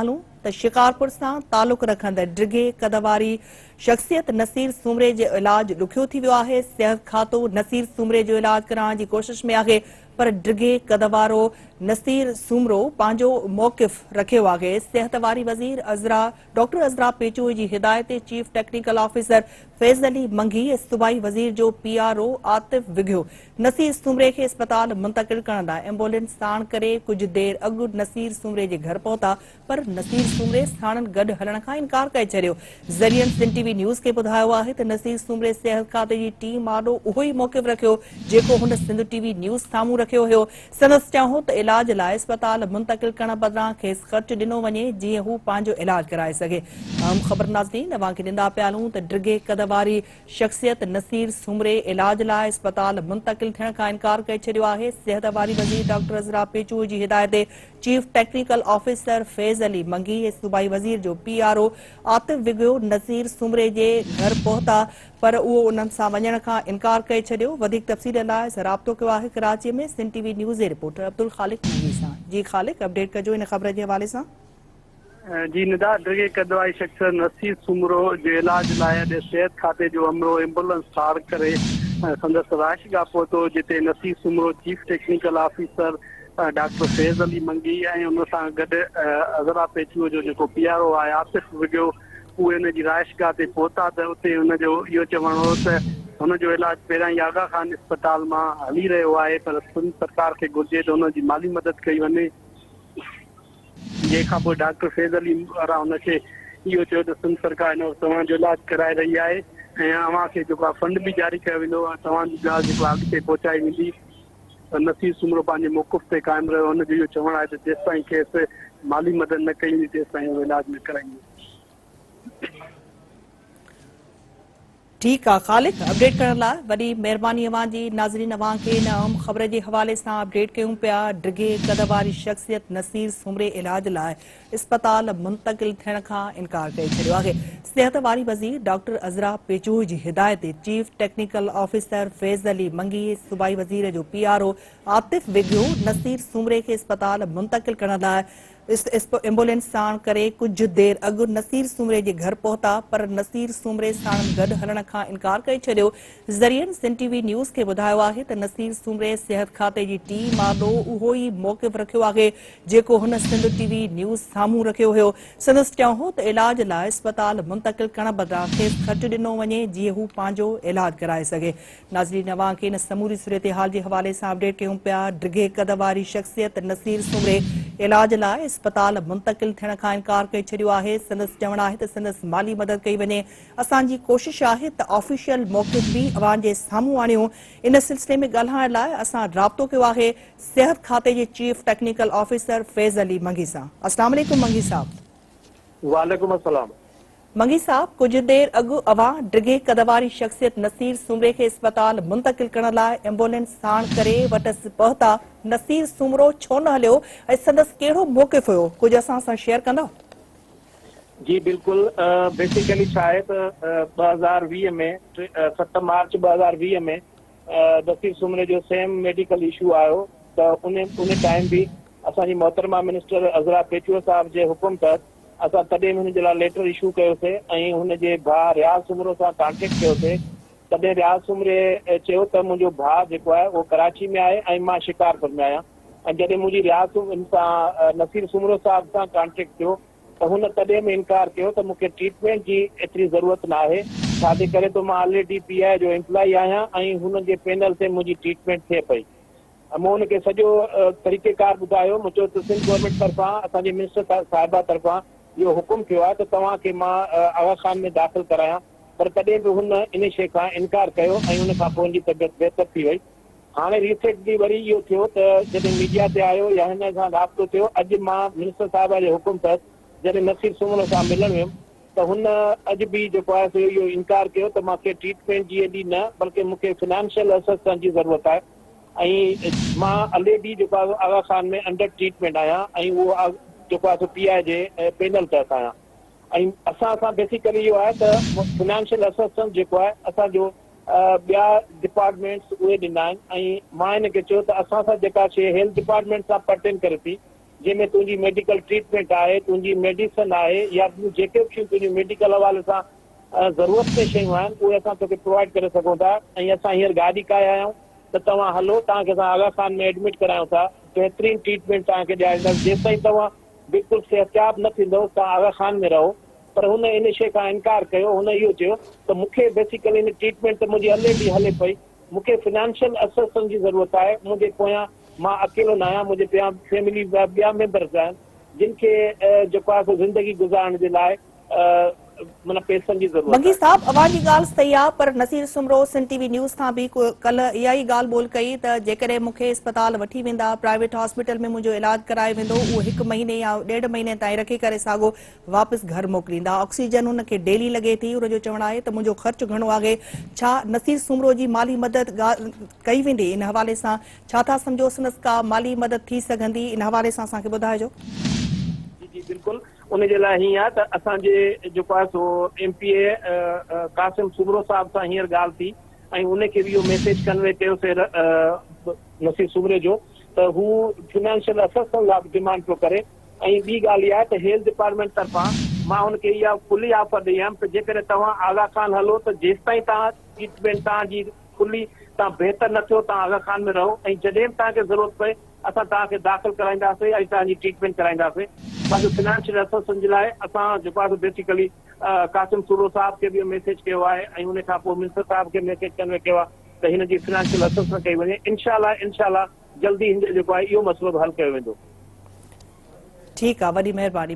هلون ته شڪارپور سان تعلق رکندڙ ڊگهي قد واري شخصيت نصير سومري جو علاج ڏکيو ٿي ويو آهي، صحت کاتو نصير سومري جو علاج ڪرائڻ جي ڪوشش ۾ آهي پر ڊگهي قد وارو نصير سومرو پنهنجو موقف رکيو آهي، صحت واري وزير عذرا ڊاڪٽر عذرا پيچوهي جي هدايت تي chief technical officer Faiz Ali Mangi ۽ صوبائي وزير جو P R O Atif Waghio Naseer Soomro کي اسپتال منتقل ڪرڻ لاء ايمبولينس ساڻ ڪري ڪجهه دير اڳ نصير سومري جي گهر پهتا پر نصير سومري ساڻن گڏ هلڻ کان انڪار ڪري ڇڏيو. ذريعن سنڌ ٽي وي نيوز کي ٻڌايو آهي ته نصير سومري صحت کاتي جي ٽيم آڏو اهو ئي موقف رکيو جيڪو هن سنڌ ٽي وي نيوز سامهون رکيو هيو. سندس چوڻ هو ته علاج لاء اسپتال منتقل ڪرڻ بدران کيس خرچ ڏنو وڃي جيئن هو پنهنجو علاج ڪرائي سگهي. اهم خبر ناظرين اوهان کي ڏيندا پيا هلون ته ڊگهي قد واري شخصيت نصير سومري علاج لاء اسپتال منتقل ٿيڻ کان انڪار ڪري ڇڏيو آهي، صحت واري وزير ڊاڪٽر عذرا پيچوهي جي هدايت تي chief technical officer Faiz Ali Mangi ۽ صوبائي وزير جو P R O Atif Waghio Nazir Soomro جي گهر پهتا پر اهو انهن سان وڃڻ کان انڪار ڪري ڇڏيو، وڌيڪ تفصيل لاء رابطو ڪيو آهي ڪراچي ۾ سنڌ ٽي وي نيوز جي رپورٽر عبدالخالق منگي سان، جي خالق اپڊيٽ ڪجو ان خبر جي حوالي سان. جي ندا ڊگهي قد واري شخص نصير سومرو جي علاج لاء اڄ صحت کاتي جو عملو ايمبولنس ساڙ ڪري سندس رهائشگاهه پهتو جتي Naseer Soomro chief technical officer doctor Faiz Ali Mangi ۽ ان سان گڏ عذرا پيچوهو جو جيڪو پي آر او آهي آصف وگهيو اهي ان جي رهائشگاهه تي پهتا ته اتي ان جو اهو چوڻ هو ته هن جو علاج پهريان ئي آغا خان اسپتال مان هلي رهيو آهي پر سنڌ سرڪار کي گهرجي ته ان جي مالي مدد ڪئي وڃي. جنهن کان پوء ڊاڪٽر فيض علي وارا هن کي اهو چيو ته سنڌ سرڪار هن وقت توهان جو علاج ڪرائي رهي آهي ۽ اوهان کي جيڪو آهي فنڊ به جاري ڪيو ويندو ۽ توهان جي ڳالهه جيڪو آهي اڳتي پهچائي ويندي پر نصير سومرو پنهنجي موقف تي قائم رهيو هن جو اهو چوڻ آهي ته جيستائين کيس مالي مدد نه ڪئي ويندي تيستائين هو علاج نه ڪرائيندو. ٺيڪ آ خالق اپڊيٽ ڪرڻ لاء وڏي مهرباني اوهان جي ناظرين اوهان کي ان اهم خبر جي حوالي سان اپڊيٽ ڪيون پيا ڊگهي قد واري شخصيت نصير سومري علاج لاء اسپتال منتقل ٿيڻ کان انڪار ڪري ڇڏيو آهي صحت واري وزير ڊاڪٽر عذرا پيچوهي جي هدايت تي chief technical officer Faiz Ali Mangi صوبائي وزير جو P R O Atif Waghio Naseer Soomro کي اسپتال منتقل ڪرڻ لاء ايمبولينس ساڻ ڪري ڪجهه دير اڳ نصير سومري جي گهر پهتا پر نصير سومري ساڻن گڏ هلڻ کان انڪار ڪري ڇڏيو. ذريعن سنڌ ٽي وي نيوز کي ٻڌايو آهي ته نصير سومري صحت کاتي جي ٽيم آڏو اهو ئي موقف رکيو آهي جيڪو هن سنڌ ٽي وي نيوز سامهون رکيو هيو. سندس چوڻ هو ته علاج لاء اسپتال منتقل ڪرڻ بدران کيس خرچ ڏنو وڃي جيئن هو پنهنجو علاج ڪرائي سگهي. ناظرين اوهان کي ان سموري صورتحال جي حوالي سان اپڊيٽ ڪيون پيا، ڊگهي قد واري شخصيت نصير سومري علاج لاء اسپتال منتقل ٿيڻ کان انڪار ڪري ڇڏيو آهي، سندس چوڻ آهي ته سندس مالي مدد ڪئي وڃي، اسان جي ڪوشش آهي ته آفيشل موقف به اوهان جي سامهون آڻيون، ان سلسلي ۾ ڳالهائڻ لاء اسان رابطو ڪيو آهي صحت کاتي جي chief technical officer Faiz Ali Mangi سان. السلام عليڪم منگي صاحب. وعليڪم السلام. منگي صاحب ڪجهه دير اڳ اوهان ڊگهي قد واري شخصيت نصير سومري کي اسپتال منتقل ڪرڻ لاء ايمبولينس ساڻ ڪري وٽس پهتا، نصير سومرو ڇو نه هليو ۽ سندس ڪهڙو موقف هيو ڪجهه اسان سان شيئر ڪندا؟ جي بلڪل بيسيڪلي ڇا آهي ته 2020 ۾ 7 مارچ 2020 ۾ نصير سومري جو سيم ميڊيڪل اشو آيو ته ان ان ٽائيم به اسان جي محترمه منسٽر عذرا پيچوهو صاحب جي حڪم تحت اسان تڏهن به هن جي لاء ليٽر اشو ڪيوسي ۽ هن جي ڀاء رياض سومرو سان ڪانٽيڪٽ ڪيوسي تڏهن رياض سومري چيو ته منهنجو ڀاء جيڪو آهي اهو ڪراچي ۾ آهي ۽ مان شڪارپور ۾ آهيان ۽ جڏهن منهنجي رياض هن سان نصير سومرو صاحب سان ڪانٽيڪٽ ٿيو ته هن تڏهن به انڪار ڪيو ته مون کي ٽريٽمينٽ جي ايتري ضرورت نه آهي ڇا جي ڪري ته مان آلريڊي پي آء جو ايمپلائي آهيان ۽ هن جي پينل تي منهنجي ٽريٽمينٽ ٿئي پئي. مون ان کي سڄو طريقي ڪار ٻڌايو، مون چيو ته سنڌ گورنمينٽ طرفان اسان جي منسٽر صاحبه طرفان اهو حڪم ٿيو آهي ته توهان کي مان آغا خان ۾ داخل ڪرايان پر تڏهن به هن ان شيء کان انڪار ڪيو ۽ ان کان پوء هن جي طبيعت بهتر ٿي وئي. هاڻي ريسينٽلي وري اهو ٿيو ته جڏهن ميڊيا تي آيو يا هن سان رابطو ٿيو اڄ مان منسٽر صاحبه جي حڪم تحت جڏهن نصير سومرو سان ملڻ ويم ته هن اڄ به جيڪو آهي سو اهو انڪار ڪيو ته مان کي ٽريٽمينٽ جي ايڏي نه بلڪه مون کي فنانشل اسسٽنس جي ضرورت آهي. ۽ مان الريڊي جيڪو آهي سو آغا خان ۾ انڊر ٽريٽمينٽ آهيان ۽ اهو جيڪو آهي سو پي آء جي پينل تحت آهيان ۽ اسان سان بيسيڪلي اهو آهي ته فنانشل اسسٽنس جيڪو آهي اسان جو ٻيا ڊپارٽمينٽس اهي ڏنا آهن ۽ مان هن کي چيو ته اسان سان جيڪا شيء هيلٿ ڊپارٽمينٽ سان پرٽين ڪري ٿي. جنهن ۾ تنهنجي ميڊيڪل ٽريٽمينٽ آهي، تنهنجي ميڊيسن آهي يا ٻيون جيڪي به شيون تنهنجون ميڊيڪل حوالي سان ضرورت تي شيون آهن اهي اسان توکي پرووائيڊ ڪري سگهون ٿا ۽ اسان هينئر گاڏي ڪاهي آيا آهيون ته توهان هلو توهان کي اسان آغا خان ۾ ايڊمٽ ڪرايون ٿا بهترين ٽريٽمينٽ توهان کي ڏيارينداسين جيستائين توهان بلڪل صحتياب نه ٿيندؤ توهان آغا خان ۾ رهو پر هن ان شيء کان انڪار ڪيو هن اهو چيو ته مون کي بيسيڪلي ان ٽريٽمينٽ ته منهنجي الريڊي هلي پئي مون کي فنانشل اسسٽنس جي ضرورت آهي منهنجي پويان مان اڪيلو نه آهيان منهنجي پويان فيملي جا ٻيا ميمبرز آهن جن کي جيڪو آهي سو زندگي گذارڻ جي لاء معنيٰ پئسن جي ضرورت بگي آهي. صاحب اوهان جي ڳالهه صحيح آ پر Naseer Soomro Sindh T V news کان به ڪلهه اها ئي ڳالهه ٻولهه ڪئي ته جيڪڏهن مون کي اسپتال وٺي ويندا پرائيويٽ هاسپيٽل ۾ منهنجو علاج ڪرايو ويندو اهو هڪ مهيني يا ڏيڍ مهيني تائين رکي ڪري ساڳو واپس گهر موڪليندا آڪسيجن ان کي ڊيلي لڳي ٿي ان جو چوڻ آهي ته منهنجو خرچ گهڻو آهي ڇا نصير سومرو جي مالي مدد ڪئي ويندي ان حوالي سان ڇا ٿا سمجهو سندس ڪا مالي مدد ٿي سگهندي ان حوالي سان اسان کي ٻڌائجو. جي جي بلڪل ان جي لاء هيئن آهي ته اسان جي جيڪو آهي سو M P A Qasim Soomro صاحب سان هينئر ڳالهه ٿي ۽ ان کي به اهو ميسيج ڪنوي ڪيو سي نصير سومري جو ته هو فنانشل اسسٽنس لاء به ڊمانڊ پيو ڪري ۽ ٻي ڳالهه اها آهي ته هيلٿ ڊپارٽمينٽ طرفان مان هن کي اها کلي آفر ڏئي آيم ته جيڪڏهن توهان آغا خان هلو ته جيستائين توهان ٽريٽمينٽ توهان جي کلي توهان بهتر نه ٿيو توهان آغا خان ۾ رهو ۽ جڏهن به توهان کي ضرورت پئي اسان توهان کي داخل ڪرائينداسين ۽ توهان جي ٽريٽمينٽ ڪرائينداسين پنهنجو فنانشل اسسٽنس جي لاء اسان جيڪو آهي سو بيسيڪلي قاسم سومرو صاحب کي به اهو ميسيج ڪيو آهي ۽ ان کان پوء منسٽر صاحب کي ميسيج ڪنوي ڪيو آهي ته هن جي فنانشل اسسٽنس ڪئي وڃي انشاء الله انشاء الله جلدي هن جو جيڪو آهي اهو مسئلو به حل ڪيو ويندو. ٺيڪ آ وڏي مهرباني.